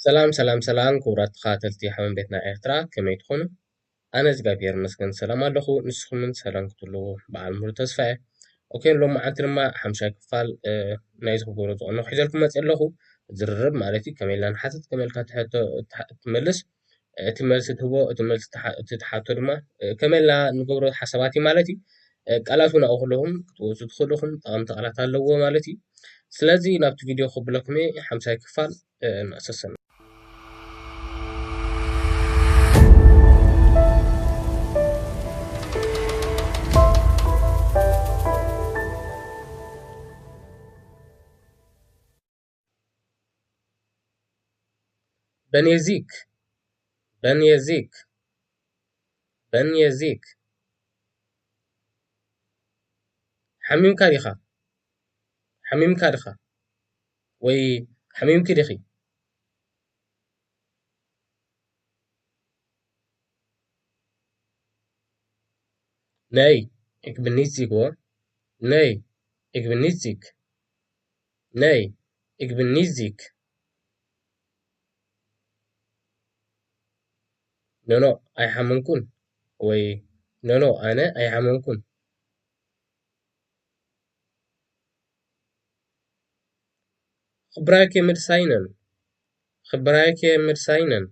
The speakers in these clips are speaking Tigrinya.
ሰላም ሰላም ሰላም፣ ክቡራት ተኸታተልቲ ሓበን ቤትና ኤርትራ፣ ከመይ ትኾኑ? ኣነ እግዚኣብሔር ይመስገን ሰላም ኣለኹ። ንስኹምን ሰላም ክትህልዉ በዓል ሙሉ ተስፋ እየ። ኦኬ፣ ሎም መዓልቲ ድማ ሓምሻይ ክፋል ናይዚ ክገብሮ ዝቐነኹ ሒዘልኩም መፅእ ኣለኹ። ዝርርብ ማለት እዩ። ከመይ ኢልና ንሓትት፣ ከመይ ኢልካ ትሕቶ ትመልስ፣ እቲ መልሲ ትህቦ፣ እቲ መልሲ እቲ ትሓቶ ድማ ከመይ ኢልና ንገብሮ ሓሳባት እዩ ማለት እዩ። ቃላት እውን ኣብኡ ከለኹም ክትወስዱ ትኽእሉ ኢኹም፣ ጠቐምቲ ቃላት ኣለዎ ማለት እዩ። ስለዚ ናብቲ ቪድዮ ክብለኩም እየ። ሓምሳይ ክፋል ንኣሰሰና። በኔዚክ፣ በኔዚክ፣ በኔዚክ። ሓሚምካ ዲኻ? ሓሚምካ ዲኻ? ወይ ሓሚምኪ ዲኺ? Nein, ik ben niet ziek hoor. Nein, ik ben niet ziek. Nein, ik ben niet ziek. No, no, ኣይሓመምኩን። ወይ no, no, ኣነ ኣይሓመምኩን። Gebruik je medicijnen? Gebruik je medicijnen?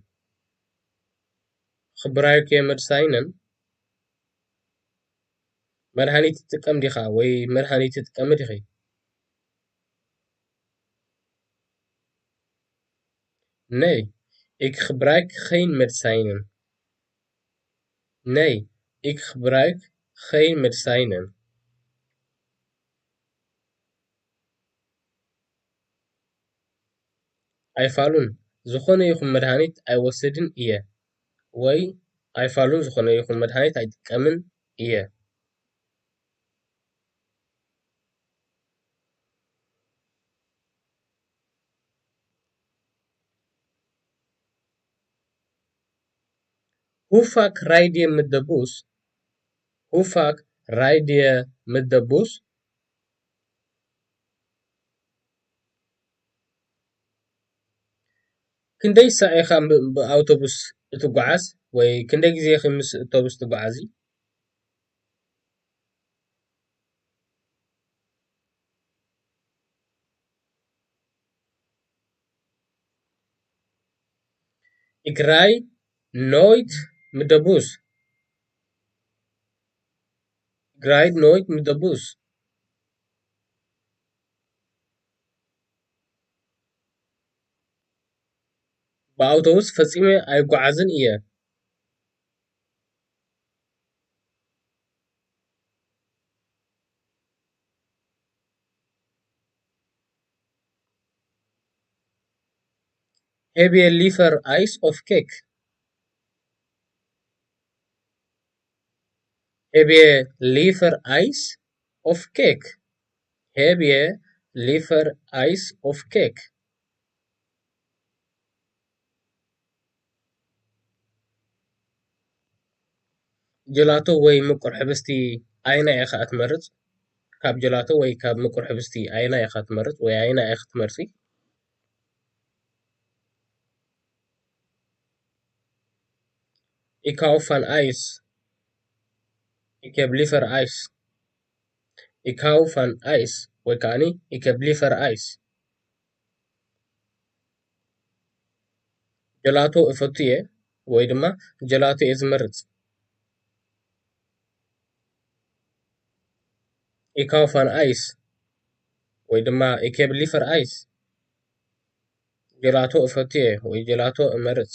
Gebruik je medicijnen? መድሃኒት ትጥቀም ዲኻ ወይ መድሃኒት ትጥቀሚ ዲኺ? Nee, ik gebruik geen medicijnen. Nee, ik gebruik geen medicijnen. ኣይፋሉን፣ ዝኾነ ይኹን መድሃኒት ኣይወስድን እየ። ወይ ኣይፋሉን፣ ዝኾነ ይኹን መድሃኒት ኣይጥቀምን እየ። Hoe vaak rijd je met de bus? Hoe vaak rijd je met de bus? ክንደይ ሳዕ ኢኻ ብ-፣ ብኣውቶቡስ እትጓዓዝ? ወይ ክንደይ ግዜ ኢኺ ምስ ኣውቶቡስ ትጓዓዚ? Ik rij nooit met de bus. Ik rijd nooit met de bus. ብኣውቶቡስ ፈጺመ ኣይጓዓዝን እየ። Heb je liever ijs of cake? Heb je liever ijs of cake? Heb je liever ijs of cake? ጀላቶ ወይ ምቁር ሕብስቲ ኣየናይ ኢኻ እትመርጽ? ካብ ጀላቶ ወይ ካብ ምቁር ሕብስቲ ኣየናይ ኢኻ ትመርጽ ወይ ኣየናይ ኢኺ ትመርጺ? Ik hou van ijs. Ik heb liever ijs. Ik hou van ijs. ወይ ከዓኒ ik heb liever ijs. ጀላቶ እፈቱ እየ ወይ ድማ ጀላቶ እየ ዝመርጽ። Ik hou van ijs ወይ ድማ ik heb liever ijs. ጀላቶ እፈቱ እየ ወይ ጀላቶ እመርጽ።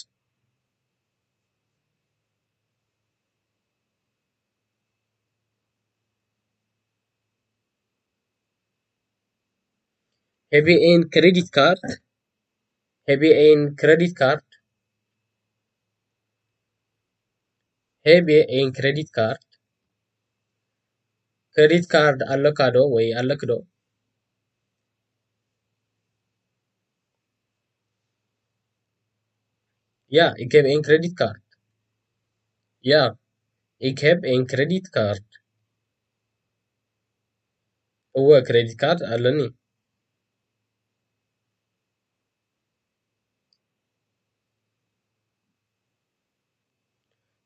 Heb je een creditcard? Heb je een creditcard? Heb je een creditcard? Credit card ኣለካ ዶ ወይ ኣለኪ ዶ? Ja, ik heb een creditcard. Ja, ik heb een creditcard. እወ፣ ክሬዲት ካርድ ኣለኒ።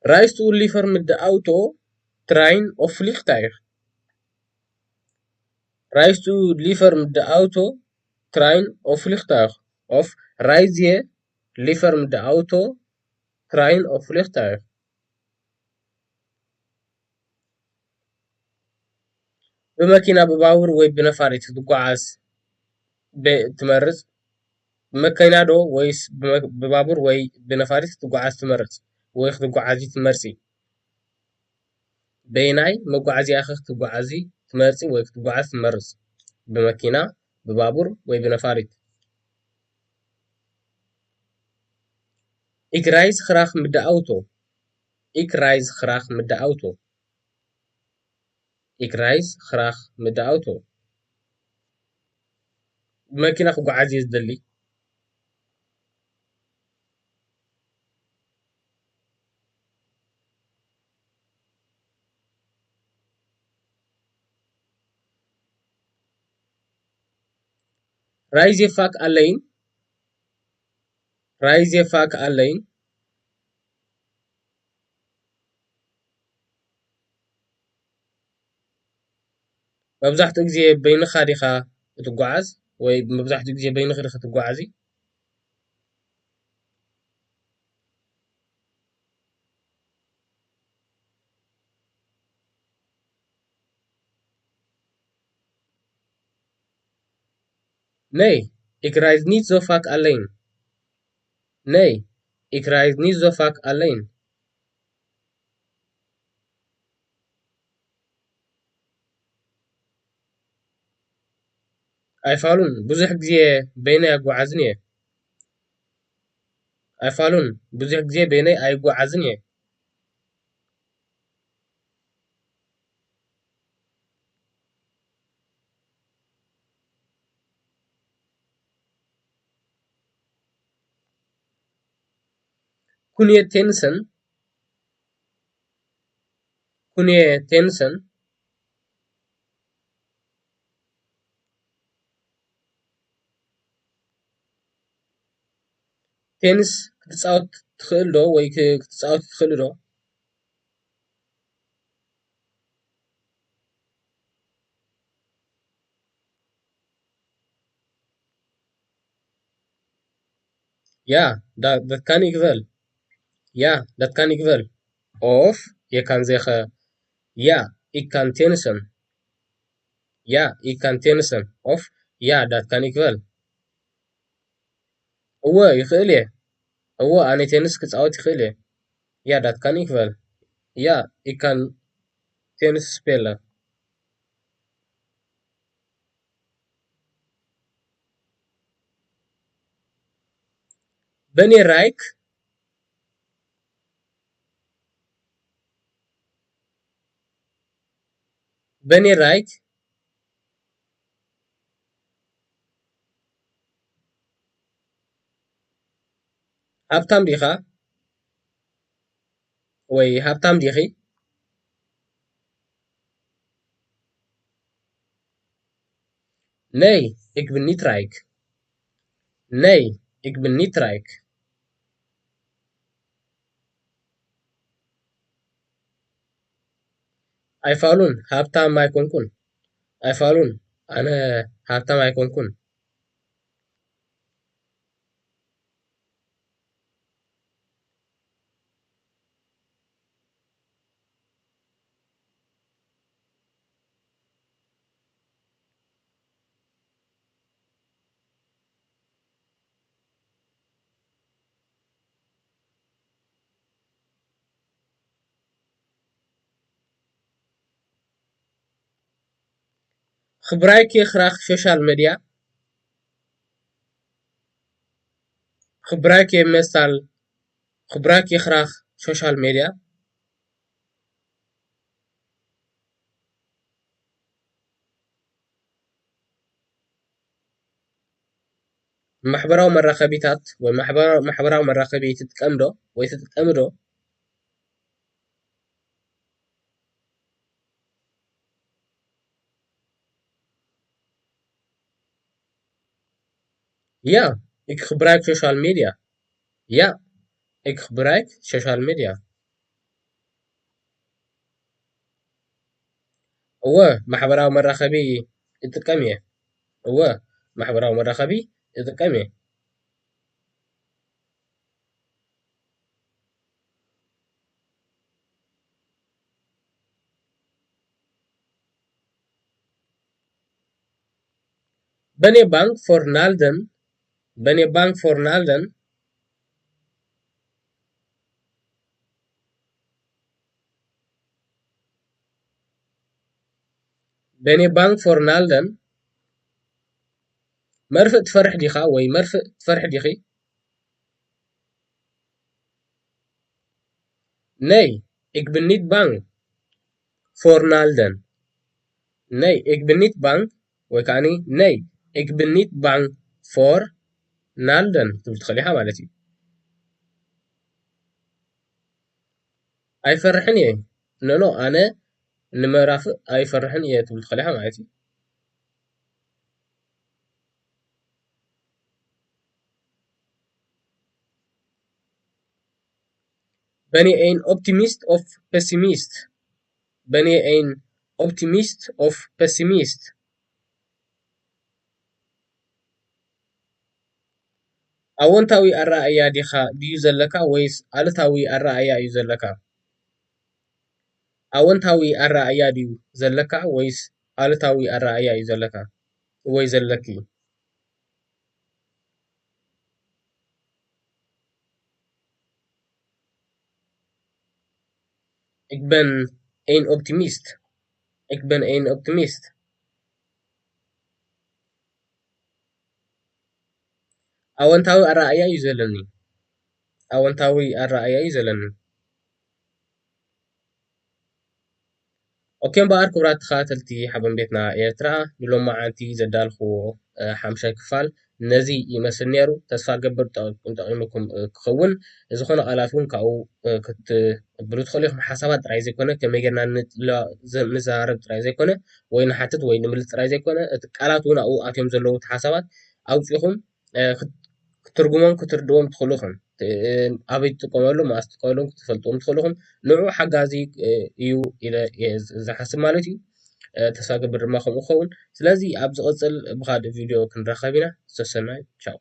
Reist du lieber mit dem Auto, Train oder Flugzeug? Reist du lieber mit dem Auto, Train oder Flugzeug? Of reist du lieber mit dem Auto, Train oder Flugzeug? ብመኪና፣ ብባቡር ወይ ብነፋሪት ክትጓዓዝ ብ-፣ ትመርጽ? ብመኪና ዶ ወይስ ብመ-፣ ብባቡር ወይ ብነፋሪት ክትጓዓዝ ትመርጽ ወይ ክትጓዓዚ ትመርጺ? በየናይ መጓዓዝያ ኢኺ ክትጓዓዚ ትመርጺ ወይ ክትጓዓዝ ትመርጽ? ብመኪና፣ ብባቡር ወይ ብነፋሪት? Ich reise graag mit dem Auto. Ich reise graag mit dem Auto. Ich reise graag mit dem Auto. ብመኪና ክጓዓዝ እየ ዝደሊ። Reist du vaak alleen? Reist du vaak alleen? መብዛሕትኡ ግዜ በይንኻ ዲኻ እትጓዓዝ ወይ መብዛሕትኡ ግዜ በይንኺ ዲኺ ትጓዓዚ? Nein, ich reise nicht so vaak alleen. Nein, ich reise nicht so vaak alleen. ኣይፋሉን፣ ብዙሕ ግዜ በይነይ ኣይጓዓዝን እየ። ኣይፋሉን፣ ብዙሕ ግዜ በይነይ ኣይጓዓዝን እየ። ኩንየ ቴንሰን፣ ኩንየ ቴንሰን፣ ቴንስ ክትጻወት ትኽእል ዶ ወይ ክ-፣ ክትጻወት ትኽእል ዶ? Ja, da-, dat kan ik wel. Ja, dat kan ik wel. Of je kan zeggen, ja, ik kan tennissen. Ja, ik kan tennissen. Of, ja, dat kan ik wel. እወ፣ ይኽእል እየ። እወ፣ ኣነ ቴንስ ክጻወት ይኽእል እየ። Ja, dat kan ik wel. Ja, ik kan tennis spelen. Ben je rijk? Ben je rijk? ሃብታም ዲኻ? ወይ ሃብታም ዲኺ? Nee, ik ben niet rijk. Nee, ik ben niet rijk. ኣይፋሉን፣ ሃብታም ኣይኮንኩን። ኣይፋሉን፣ ኣነ ሃብታም ኣይኮንኩን። Gebruik je graag sociale media? Gebruik je meestal, gebruik je graag sociale media? ማሕበራዊ መራኸቢታት ወይ ማሕበራ-፣ ማሕበራዊ መራኸቢ ትጥቀም ዶ ወይ ትጥቀሚ ዶ? Ja, ik gebruik social media. Ja, ik gebruik social media. እወ፣ ማሕበራዊ መራኸቢ እጥቀም እየ። እወ፣ ማሕበራዊ መራኸቢ እጥቀም እየ። Ben je bang voor naalden? Ben je bang voor naalden? Ben je bang voor naalden? መርፍእ ትፈርሕ ዲኻ ወይ መርፍእ ትፈርሒ ዲኺ? Nee, ik ben niet bang voor naalden. Nee, ik ben niet bang ወይ ከዓኒ nee, ik ben niet bang voor naalden ክትብል ትኽእል ኢኻ ማለት እዩ። ኣይፈርሕን እየ። ኖኖ፣ ኣነ ንመራፍእ ኣይፈርሕን እየ ትብል ትኽእል ኢኻ ማለት እዩ። Ben je een optimist of pessimist? Ben je een optimist of pessimist? ኣወንታዊ ኣረኣእያ ዲኻ ድዩ ዘለካ ወይስ ኣሉታዊ ኣረኣእያ እዩ ዘለካ? ኣወንታዊ ኣረኣእያ ድዩ ዘለካ ወይስ ኣሉታዊ ኣረኣእያ እዩ ዘለካ ወይ ዘለኪ? Ik ben een optimist. Ik ben een optimist. ኣወንታዊ ኣረኣእያ እዩ ዘለኒ። ኣወንታዊ ኣረኣእያ እዩ ዘለኒ። ኦኬ፣ እምበኣር ክቡራት ተኸታተልቲ ሓበን ቤትና ኤርትራ፣ ንሎማዓንቲ ዘዳልኽዎ፣ እ፣ ሓምሻይ ክፋል ነዚ ይመስል ነይሩ። ተስፋ ገብር ጠ-፣ ጠቒሙኩም፣ እ፣ ክኸውን። ዝኾነ ቃላት እውን ካብኡ፣ እ፣ ክትብሉ ትኽእሉ ኢኹም። ሓሳባት ጥራይ ዘይኮነ፣ ከመይ ጌርና ንጥለ-፣ ዘ-፣ ንዘራረብ ጥራይ ዘይኮነ፣ ወይ ንሓትት ወይ ንምልስ ጥራይ ዘይኮነ፣ እቲ ቃላት እውን ኣብኡ ኣትዮም ዘለዉ፣ እቲ ሓሳባት ኣውጺኹም፣ እ፣ ክት-፣ ክትርጉሞም፣ ክትርድዎም ትኽእሉ ኢኹም። እ፣ ኣበይ ትጥቀመሉ፣ መኣስ ትጥቀመሎም ክትፈልጥዎም ትኽእሉ ኢኹም። ንዑ ሓጋዚ፣ እ፣ እዩ ኢለ እየ ዝ-፣ ዝሓስብ ማለት እዩ። እ፣ ተስፋ ገብር ድማ ከምኡ ክኸውን። ስለዚ ኣብ ዝቕጽል ብኻልእ ቪድዮ ክንራኸብ ኢና። ሰሰናዩ። ቻው።